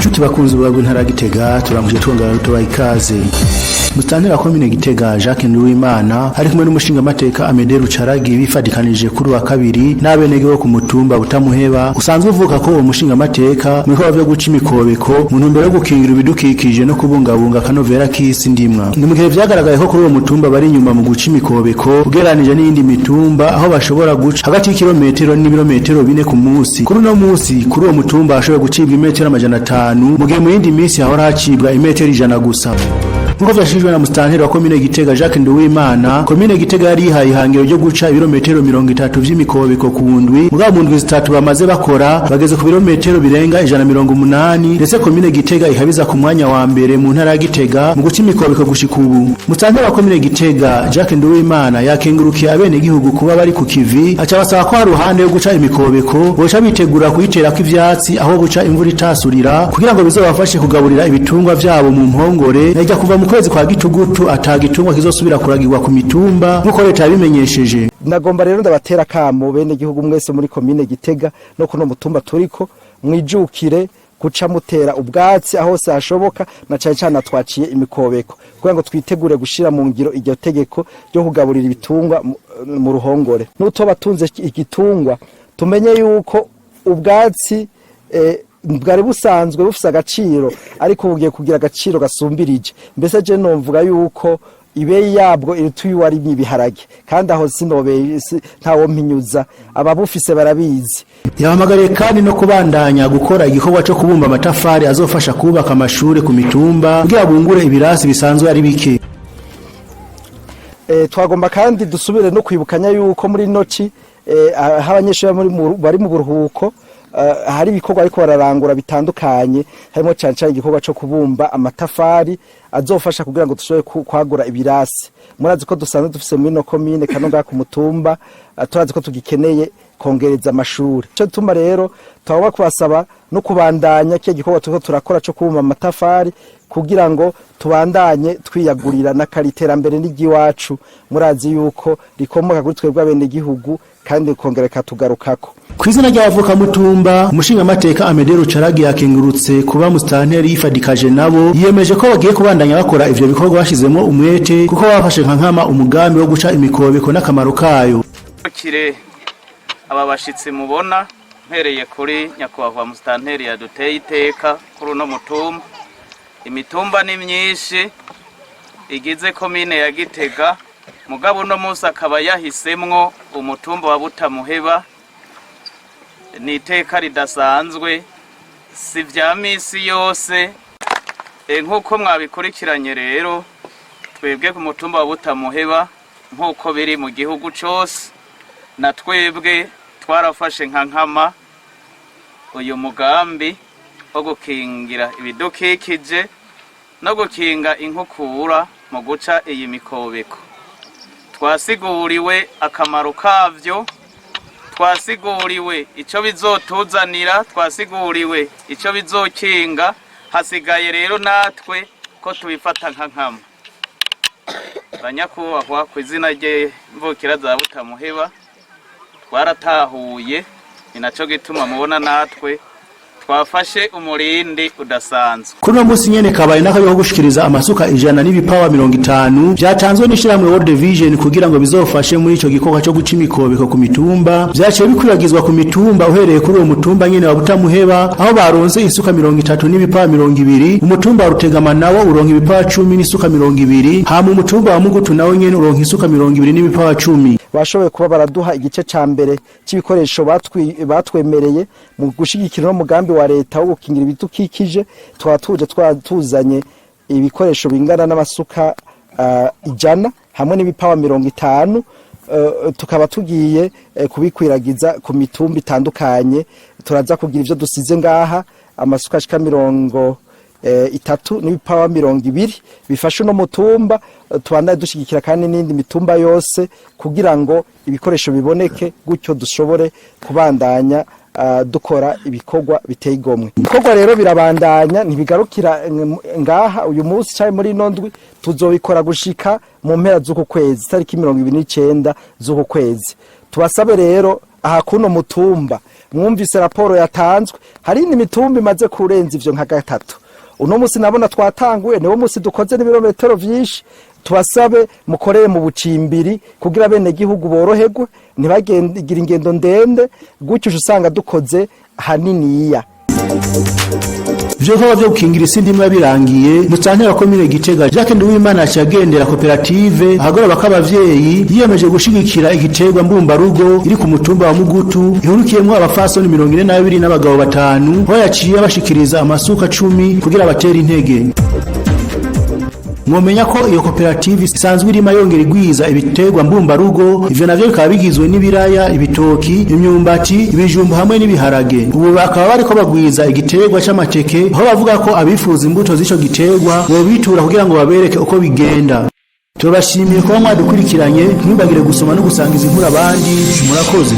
Nshuti bakunzi bwa Ntara ya Gitega, turamuje, twongera tubaha ikaze. Musitanteri wa komine Gitega, Jacques Nduwimana, ari kumwe n'umushingamateka Amede Rucaragi, bifadikanije kuri wa kabiri n'abenege bo ku mutumba Butamuheba usanzwe uvuka ko uwo mushingamateka mu bikorwa vyo guca imikobeko mu ntumbero yo gukingira ibidukikije no kubungabunga akanovera k'isi ndimwa. Ni mu gihe vyagaragaye ko kuri uwo mutumba bari inyuma mu guca imikobeko ugereranije n'iyindi mitumba, aho bashobora guca hagati y'ikirometero n'ibirometero 4 ku munsi. Kuri uno munsi, kuri uwo mutumba hashoboye gucibwa imetero 500, mu gihe mu yindi minsi hahora hacibwa imetero 100 gusa. Nkuko vyashikirijwe na musitanteri wa komine Gitega, Jacques Nduwimana, komine Gitega yari yihaye ihangiro ryo guca ibirometero 30 vy'imikobeko ku ndwi. Mugabo mu ndwi 3 bamaze bakora, bageze ku birometero birenga 180, ndetse komine Gitega ikabiza ku mwanya wa mbere mu ntara ya Gitega mu guca imikobeko gushika ubu. Musitanteri wa komine Gitega, Jacques Nduwimana, yakengurukiye abenegihugu kuba bari ku kivi, aca basaba ko hari ruhande yo guca imikobeko boca bitegura kuyiterako ivyatsi aho buca imvura itasurira, kugira ngo bizobafashe kugaburira ibitungwa vyabo mu mpongore, najya kuva mu kwezi kwa gitugutu atagitungwa kizosubira kuragirwa ku mitumba, nk'uko leta yabimenyesheje. Nagomba rero ndabatera kamo, bene gihugu mwese muri komine Gitega no kuno mutumba turiko, mwijukire guca mutera ubwatsi aho hose hashoboka, na cane cane twaciye imikobeko kugira ngo twitegure gushira mu ngiro iryo tegeko ryo kugaburira ibitungwa mu ruhongore. N'utoba tunze igitungwa, tumenye yuko ubwatsi bwari busanzwe bufise agaciro, ariko bugiye kugira agaciro gasumbirije. Mbese je nomvuga yuko ibeyi yabwo iruta uwarimye ibiharage, kandi aho sinobe ntawo mpinyuza, ababufise barabizi. Yahamagariye kandi no kubandanya gukora igikorwa cyo kubumba amatafari azofasha kubaka amashuri ku mitumba, kugira bungure ibirasi bisanzwe ari bike. Twagomba kandi dusubire no kwibukanya yuko muri noci aho abanyeshuri bari mu buruhuko, hari ibikorwa ariko bararangura bitandukanye, harimo cyane cyane igikorwa cyo kubumba amatafari azofasha kugira ngo dushobore kwagura ibirasi. Murazi ko dusanzwe dufise muri no komine kano ngaha ku mutumba, turazi ko tugikeneye kongereza amashuri. Cyo tuma rero twaba kubasaba no kubandanya kiya gikorwa turiko turakora cyo kubumba amatafari, kugira ngo tubandanye twiyagurira n'akari iterambere n'iry'iwacu. Murazi yuko rikomoka kuri twebwe abenegihugu, kandi rikongera rikatugarukako. Ku izina ry'abavuka mutumba, umushingamateka Amede Rucaragi yakengurutse kuba musitanteri yifadikaje nabo. Yiyemeje ko bagiye kubandanya bakora ivyo bikorwa bashizemo umwete, kuko bafashe nka nkama umugambi wo guca imikobeko n'akamaro kayo. Kire aba bashitsi mubona, mpereye kuri nyakubahwa musitanteri yaduteye iteka kuri uno mutumba. Imitumba ni myinshi igize komine ya Gitega, mugabo uno munsi akaba yahisemwo umutumba wa Butamuheba. Ni iteka ridasanzwe, si vya misi yose. Nk'uko mwabikurikiranye rero, twebwe ku mutumba wa Butamuheba, nk'uko biri mu gihugu cose, na twebwe twarafashe nka nkama uyu mugambi wo gukingira ibidukikije no gukinga inkukura mu guca iyi mikobeko. Twasiguriwe akamaro kavyo, twasiguriwe ico bizotuzanira, twasiguriwe ico bizokinga. Hasigaye rero natwe ko tubifata nka nkama. Banyakubahwa, ku izina rye mvukira za Butamuheba, twaratahuye. Ni naco gituma mubona natwe twafashe umurindi udasanzwe. Kuri uno munsi nyene kabaye n'akaryo ko gushikiriza amasuka 100 n'ibipawa 50 vyatanzwe n'ishirahamwe World Vision, kugira ngo bizofashe muri ico gikorwa co guca imikobeko ku mitumba. Vyaciye bikwiragizwa ku mitumba, uhereye kuri uwo mutumba nyene wa Butamuheba, aho baronse isuka 30 n'ibipawa 20. Umutumba wa Rutegama nawo uronka ibipawa 10 n'isuka 20, hama umutumba wa Mugutu nawo nyene uronka isuka 20 n'ibipawa 10. Bashoboye kuba baraduha igice ca mbere c'ibikoresho batwemereye mu gushigikira no mugambi wa leta wo gukingira ibidukikije. Twaba tuje tuzanye ibikoresho bingana n'amasuka 100 hamwe n'ibipawa 50, tukaba tugiye kubikwiragiza ku mitumba itandukanye. Turaza kugira ivyo dusize ngaha, amasuka ashika 30 n'ibipawa 20, bifasha uno mutumba. Tubandanye dushigikira kandi n'indi mitumba yose kugira ngo ibikoresho biboneke, gutyo dushobore kubandanya dukora ibikorwa biteye igomwe. Ibikorwa rero birabandanya, ntibigarukira ngaha uyu munsi cyangwa muri ino ndwi. Tuzobikora gushika mu mpera z'uku kwezi, tariki 29 z'uku kwezi. Tubasabe rero Aha kuno mutumba mwumvise raporo yatanzwe, hari indi mitumba imaze kurenza ivyo nka gatatu. Uno musi nabona twatanguye, niwo musi dukoze n'ibirometero vyinshi. Tubasabe mukorere mu bucimbiri kugira bene gihugu boroherwe, ntibagire ingendo ndende gutyo, usanga dukoze haniniya. Ivyo bikorwa vyo gukingira isi ndimwa birangiye, musitanteri wa komine Gitega Jacques Nduwimana yaciye agendera koperative ahagoroba k'abavyeyi yiyemeje gushigikira igiterwa mbumbarugo iri ku mutumba wa Mugutu, ihurikiyemwo abafasoni 42 n'abagabo batanu, aho yaciye abashikiriza amasuka 10 kugira batere intege. Mwomenya ko iyo koperative isanzwe irima yongera igwiza ibiterwa mbumbarugo, ivyo navyo bikaba bigizwe n'ibiraya, ibitoki, imyumbati, ibijumbu hamwe n'ibiharage. Ubu bakaba bariko bagwiza igiterwa c'amateke, aho bavuga ko abifuza imbuto z'ico giterwa bobitura kugira ngo babereke uko bigenda. Turabashimiye kuba mwadukurikiranye. Ntimwibagire gusoma no gusangiza inkuru abandi. Murakoze.